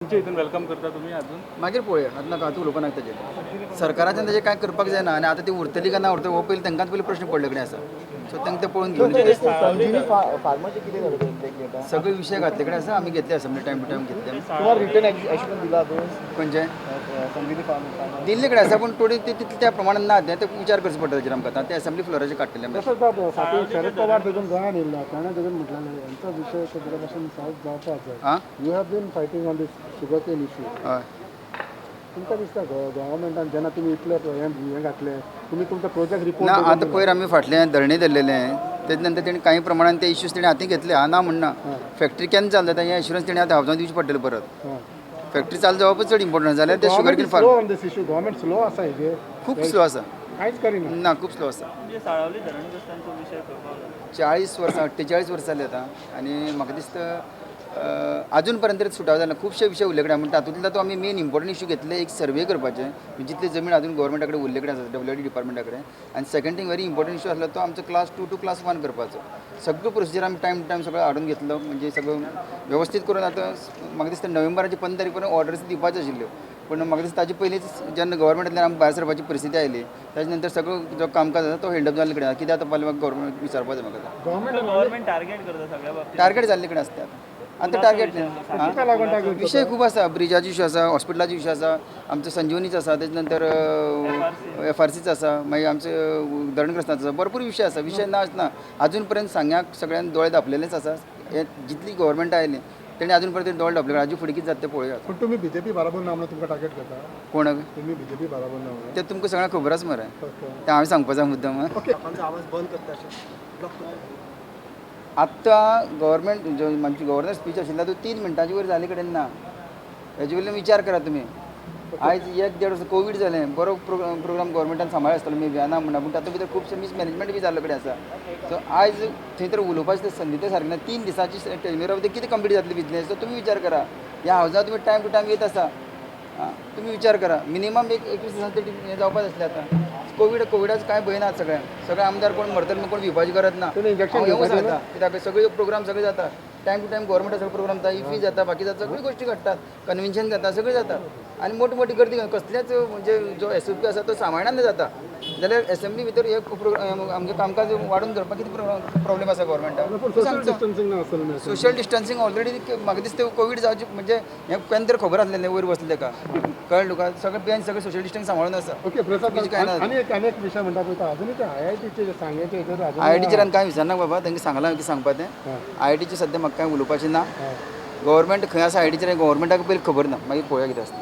खंयचे हितून welcome करता तुमी अजून? मागीर पळोवया, आतां नाका, आतां उलोवपा नाका ताजेर. सरकाराच्यान ताजेर कांय करपाक जायना आनी आतां ती उरतली काय ना उरतली हो पयलीं तांकांच पयलीं प्रश्न पडले कडेन आसा. सो तांकां तें पळोवन घेवन संजीवनी फार्माचे कितें जालें तें? सगळे विशय घातले कडेन आसा. आमी घेतले असेंब्ली, टायम टू टायम घेतले. तुम्हाला रिटर्न ॲक्शन दिला अजून? खंयचे? संजीवनी फार्म. दिल्ले कडेन आसा, पूण थोडी ती तितले त्या प्रमाणान ना. तें विचार करचो पडटा ताजेर आमकां. आतां ते असेंब्ली फ्लोराचेर काडटले आमी. तसोच बाब, फाटीं शरद पवार देखून गोंयांत येयल्लो, ताणें देखून म्हटलेलें हेंचो विशय सगळे भाशेन सॉल्व जावपाक जाय. आं. You have been fighting on this sugar cane issue. हय. तुमकां दिसता गव्हर्मेंटान जेन्ना तुमी इतले हें हें घातलें, तुमी तुमचो प्रोजेक्ट रिपोर्ट ना, आतां पयर आमी फाटलें धरणे धरलेलें, तेजे नंतर तेणी कांय प्रमाणान ते इश्यूज तेणी हातीं घेतले. हा ना म्हणना. फॅक्टरी केन्ना चालू जाता हें एश्युरन्स तेणी आतां हावजान दिवचें पडटलें परत. फॅक्टरी चालू जावपच चड इम्पॉर्टंट जाल्यार ते sugar cane slow farm on this issue. Government slow आसा हेजेर. खूब स्लो आसा. कांयच करिना. ना, खूब स्लो आसा. म्हणजे साळावली धरणग्रस्तांचो विशय खंय पावला? 40 वर्सां, 48 वर्सां जालीं आतां आनी म्हाका दिसता अजून पर्यंत तरी सुटाव जाला. खुबशे विशय उरले कडेन, पूण तातूंतलो तो आमी मेन इम्पॉर्टंट इशू घेतले, एक सर्वे करपाचें, जितली जमीन अजून गव्हर्मेंटा कडेन उरले कडेन आसा, डब्ल्यू डी डिपार्टमेंटा कडेन. आनी second thing, very important issue आसलो तो आमचो class two to class one करपाचो. सगळो प्रोसिजर आमी टायम टू टायम सगळो हाडून घेतलो, म्हणजे सगळो वेवस्थीत करून. आतां म्हाका दिसता नोव्हेंबराची 15 तारीख पर्यंत ऑर्डर्स दिवपाच्यो आशिल्ल्यो, पूण म्हाका दिसता ताजे पयलींच जेन्ना गव्हर्मेंटांतल्यान आमी भायर सरपाची परिस्थिती आयली, ताजे नंतर सगळो जो कामकाज आसा तो हेल्ड अप जाल्ले कडेन. कित्याक आतां पयलीं म्हाका गव्हर्मेंट विचारपाक जाय म्हाका. गव्हर्मेंट गव्हर्मेंट टार्गेट करता सगळ्या बाबतीत. टार्गेट जाल्ले कडेन आसता आतां. आतां टार्गेट ताका लागून टार्गेट. विशय खूब आसा. ब्रिजाचे इशू आसा, हॉस्पिटलाचे इशू आसा, आमचो संजीवनीचो आसा, तेजे नंतर एफ आर सीचो आसा, मागीर आमचे धरणग्रस्तांचो आसा. भरपूर विशय आसा. विशय ना ना. अजून पर्यंत सांग्याक सगळ्यांक दोळे दापलेलेच आसा. हे जितली गव्हर्मेंट आयली तेणी अजून पर्यंत दोळे दापले. हाजे फुडें कितें जाता तें पळोवया. पूण तुमी बीजेपी बराबर ना म्हणून तुमकां टार्गेट करता? कोण? तुमी बीजेपी बराबर ना म्हणून. तें तुमकां सगळ्यांक खबर आसा मरे. ओके. तें हांवें सांगपाचो मुद्दम? ओके. लोकांचो आवाज बंद करता अशें ब्लॉक करता. आत्तां गव्हर्मेंट जो आमची गव्हर्नर स्पीच आशिल्ला तो 3 मिनटांचे वयर जाले कडेन ना. हेजे वयल्यान विचार करात तुमी. आयज एक देड वर्स कोवीड जालें, बरो प्रोग्राम गव्हर्मेंटान सांबाळ्ळो आसतलो मे बी, ना म्हणना, पूण तातूंत भितर खुबशें मिसमॅनेजमेंट बी जाल्ले कडेन आसा. सो आयज थंय तर उलोवपाची तर संदी तर सारकी ना. 3 दिसांची टेन्युरा भितर कितें कंप्लीट जातली बिजनेस, सो तुमी विचार करा. ह्या हावजा तुमी टायम टू टायम येत आसा. आं, तुमी विचार करा, मिनिमम एक 21 दिसां तरी हें जावपाक आसलें. आतां कोवीड, कोविडाचो कांय भंय ना सगळ्यांक. सगळे आमदार कोण मरतले म्हणून कोण भिवपाची गरज ना. तुमी इंजेक्शन हांव हेंवूय घेवपाचें? सांगता, कित्याक सगळे प्रोग्राम सगळे जाता टायम टू टायम. गव्हर्मेंटा सगळे प्रोग्राम जाता, इफी जाता, बाकी जाता, सगळ्यो गोश्टी घडटात, कन्व्हेन्शन जाता, सगळें जाता आनी मोठी मोठी गर्दी कसलेच म्हणजे जो एसओपी आसा तो सांबाळना जाता जाल्यार एसेंब्ली भितर हे प्रोग्राम आमचें कामकाज वाडोवन धरपाक कितें प्रॉब्लेम आसा पूण गव्हर्मेंटाक? सोशल डिस्टन्सिंग ना आसतलें न्हय? सोशल डिस्टन्सिंग ऑलरेडी म्हाका दिसता कोवीड जावचे म्हणजे हें केन्ना तरी खबर आसलें वयर बसलें तेका. कळ्ळें तुका? सगळें बेंच, सगळें सोशल डिस्टन्स सांबाळून आसा. ओके प्रसाद. चुकीचें कांय ना. आनी एक विशय म्हणटा पळय, अजूनय ते आयआयटीचे सांगेचे हेजेर अजून आयआयटीचेर आनी कांय विचारना बाबा. तांकां सांगलां की सांगपा तें. आयआयटीचेर सद्या म्हाका कांय उलोवपाचें ना. गव्हर्मेंट खंय आसा आयआयटीचेर, गव्हर्मेंटाक पयलीं खबर ना. मागीर पळोवया कितें आसता.